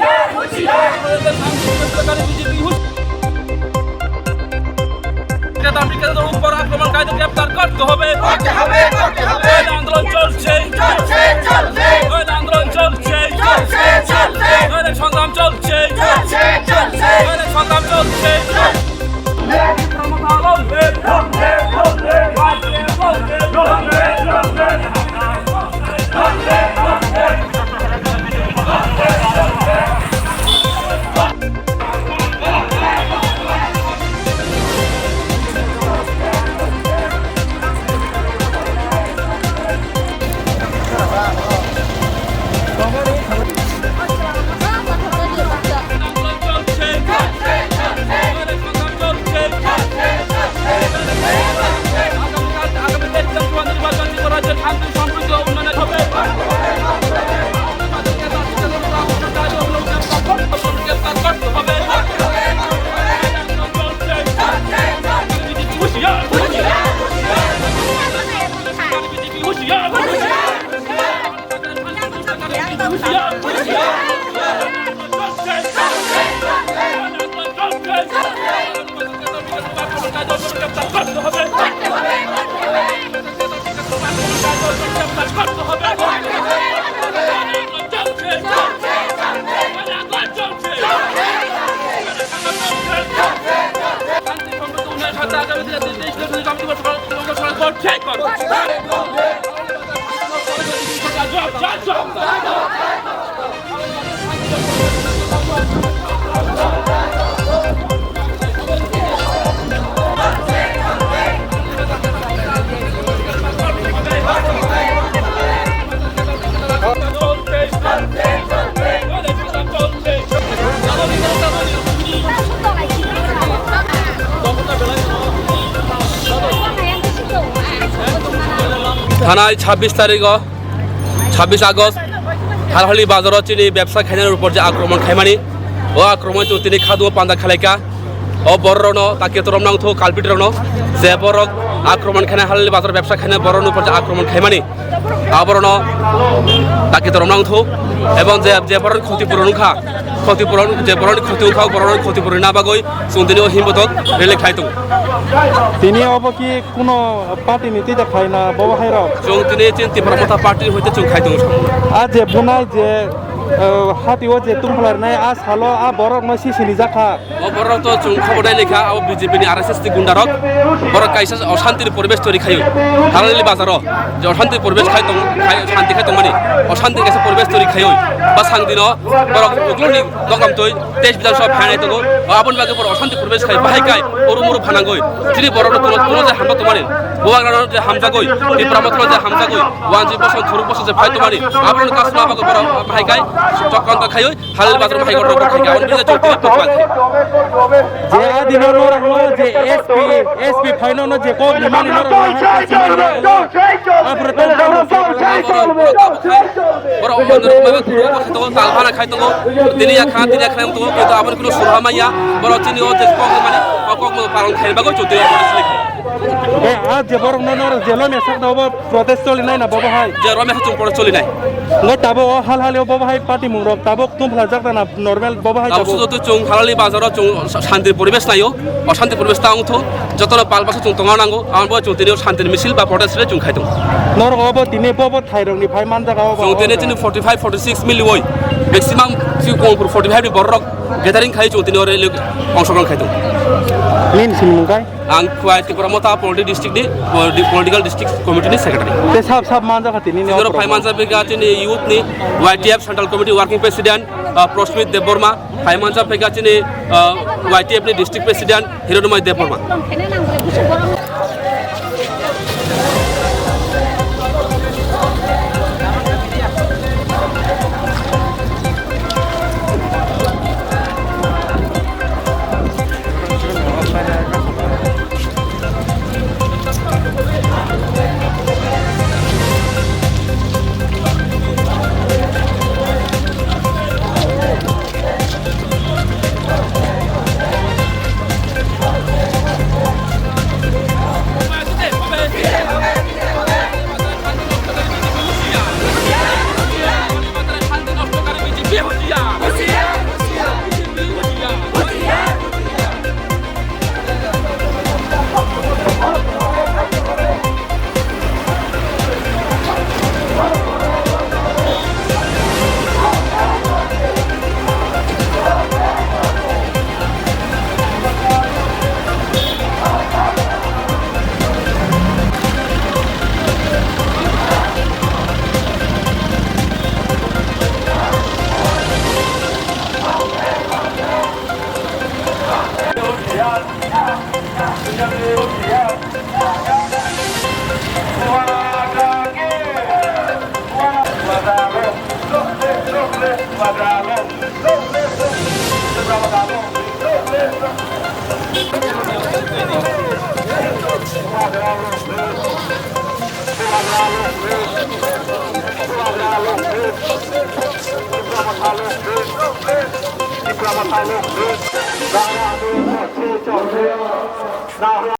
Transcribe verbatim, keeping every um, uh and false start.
বিজেপি হুঁশিয়ার। বিজেপির উপর আক্রমণকারীদের গ্রেপ্তার করতে হবে। করতে হবে, করতে হবে। আন্দোলন চলছে। চলছে, চলছে। আন্দোলন চলছে। চলছে, চলছে। সংগ্রাম চলছে। চলছে, চলছে। সংগ্রাম চলছে। Thanai sabbish tarikh o, sabbish August, Halhali bazaro chini bebsa khainani upor je akromon khaimani, o akromon chwng tini khadungo panda khalaikha. O bororokno ta ketorom nangthu, culprit rokno, je borok akromon khaina, Halhali bazar bebsa khaina borokni upor je akromon khaimani, aborokno ta ketorom nangthu, ebong je, je borok khoti puron wngkha, khoti puron, je borokni khoti wngkha, borokni khoti puron na bagwi chwng tini o himbotok rally khai tongo. Tini obo ki kuno party ni twi da khaina bobo hai rok? Chwng tini chini Tipra Motha party ni hoite chwng khai tongo. A je bunai je, eh, hati o je tungphalar nai a salo a borok no si sini jakha. O borok to chwng khobor nai lekha, abo B J P ni R S S ni gunda rok. Borok kaisa oshanti ni poribesh tori khaiwi. Halhali bazaro je oshanti poribesh khai tong, khai shanti khai tongmani. Oshanti kaisa poribesh tori khaiwi. Ba sangdino borok ukloni dokam toi teis bidhan sabha phainai tongo. Aboni bagwi borok oshanti poribesh khai bahai khai oru moru phanangwi. Chini borok no kuno, kuno je hamjak tongmani. Bubagra no je hamjagwi, Tipra Motha no je hamjagwi. Wanji boson thuruk boson je phai tongmani. Aboni kasma bagwi borok bahai khai chokranto khaiwi. Halhali bazar bahai kotor kotor khe, aboni bising chwng tini tongpal khe. Je adino norok no je S P, S P phaino no je kok nimani norok no hai kaisa manya. Aphuru tong tong tong tong. Borok, borok, borok, borok, borok, borok, borok, borok, tal phana khai tongo. Tini yakha, tini yakha tongo, kintu aboni kuno surha manya. Borok chini o je kok nimani, o kok no palon khai bagwi chwng tini tongpal khe. Eh, a je borok no norok jelo mesak da obo. Protest choli nai na bobo hai? Je romya chwng protest choli nai. Ngo tabo o hal hal o bobo hai party mung rok tabo tum phlajak na normal bobo hai tabo tabo. Sudo to chwng Halhali bazaro chwng sa-, shanti poribesh naio, o shanti poribesh ta wngthu, jotono pal basa chwng tongna nango, abo chwng tini shanti misil ba protest le chwng khai tongo. Norok obo tini bobo thai rok ni phai manjak obo. Chwng tini chini forty five, forty six mil oi, maximum si kong forty five ni borok gathering khai chwng tini ore le ongsogron khai tongo. Nini sini mung kai? Ang Khwai Tipra Motha Politi District ni, politi-, Political District Committee ni Secretary. Te sab sab manja kha tini ni. Senior phai manja bega chini youth ni Y T F Central Committee Working President, uh, Prosmit Debbarma, phai manja bega chini, uh, Y T F ni District President Hiranmoy Debbarma.